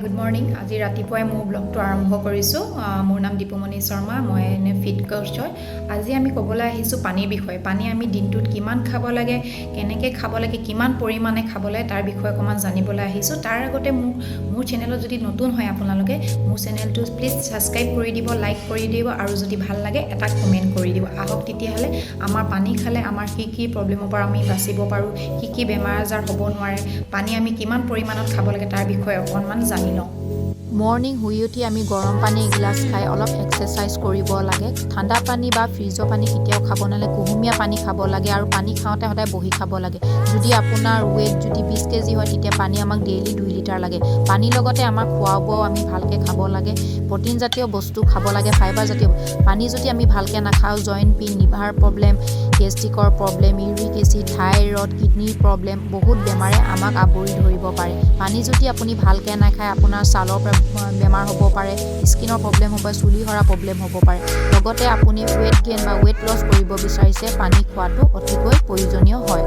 Good morning. আজি ৰাতিপুৱাই মোৰ ব্লগটো আৰম্ভ কৰিছোঁ। মোৰ নাম দীপুমণি শৰ্মা, মই এনে ফিট কোচ হয়। আজি আমি ক'বলৈ আহিছোঁ পানীৰ বিষয়ে। পানী আমি দিনটোত কিমান খাব লাগে, কেনেকৈ খাব লাগে, কিমান পৰিমাণে খাব লাগে, তাৰ বিষয়ে অকণমান জানিবলৈ আহিছোঁ। তাৰ আগতে মোৰ চেনেলত যদি নতুন হয় আপোনালোকে, মোৰ চেনেলটো প্লিজ ছাবস্ক্ৰাইব কৰি দিব, লাইক কৰি দিব আৰু যদি ভাল লাগে এটা কমেণ্ট কৰি দিব। আহক তেতিয়াহ'লে, আমাৰ পানী খালে আমাৰ কি কি প্ৰব্লেমৰ পৰা আমি বাচিব পাৰোঁ, কি কি বেমাৰ আজাৰ হ'ব নোৱাৰে, পানী আমি কিমান পৰিমাণত খাব লাগে, তাৰ বিষয়ে অকণমান জানি লওঁ। মৰ্ণিং শুই উঠি আমি গৰম পানী এগিলাচ খাই অলপ এক্সাৰচাইজ কৰিব লাগে। ঠাণ্ডা পানী বা ফ্ৰিজৰ পানী কেতিয়াও খাব নালাগে। কুহুমীয়া পানী খাব লাগে আৰু পানী খাওঁতে সদায় বহি খাব লাগে। যদি আপোনাৰ ৱেইট যদি 20 কেজি হয়, তেতিয়া পানী আমাক ডেইলি 2 লিটাৰ লাগে। পানীৰ লগতে আমাৰ খোৱা বোৱাও আমি ভালকৈ খাব লাগে। প্ৰ'টিনজাতীয় বস্তু খাব লাগে, ফাইবাৰজাতীয়। পানী যদি আমি ভালকৈ নাখাওঁ, জইণ্ট পেইন, লিভাৰ প্ৰব্লেম, গেষ্ট্ৰিকৰ প্ৰব্লেম, ইউৰিক এচিড, থাইৰড, কিডনীৰ প্ৰব্লেম, বহুত বেমাৰে আমাক আৱৰি ধৰিব পাৰে। পানী যদি আপুনি ভালকৈ নাখায়, আপোনাৰ ছালৰ বেমাৰ হ'ব পাৰে, স্কিনৰ প্ৰব্লেম হ'ব পাৰে, চুলি সৰা প্ৰব্লেম হ'ব পাৰে। লগতে আপুনি ৱেইট গেইন বা ৱেইট লছ কৰিব বিচাৰিছে, পানী খোৱাটো অতিকৈ প্ৰয়োজনীয় হয়।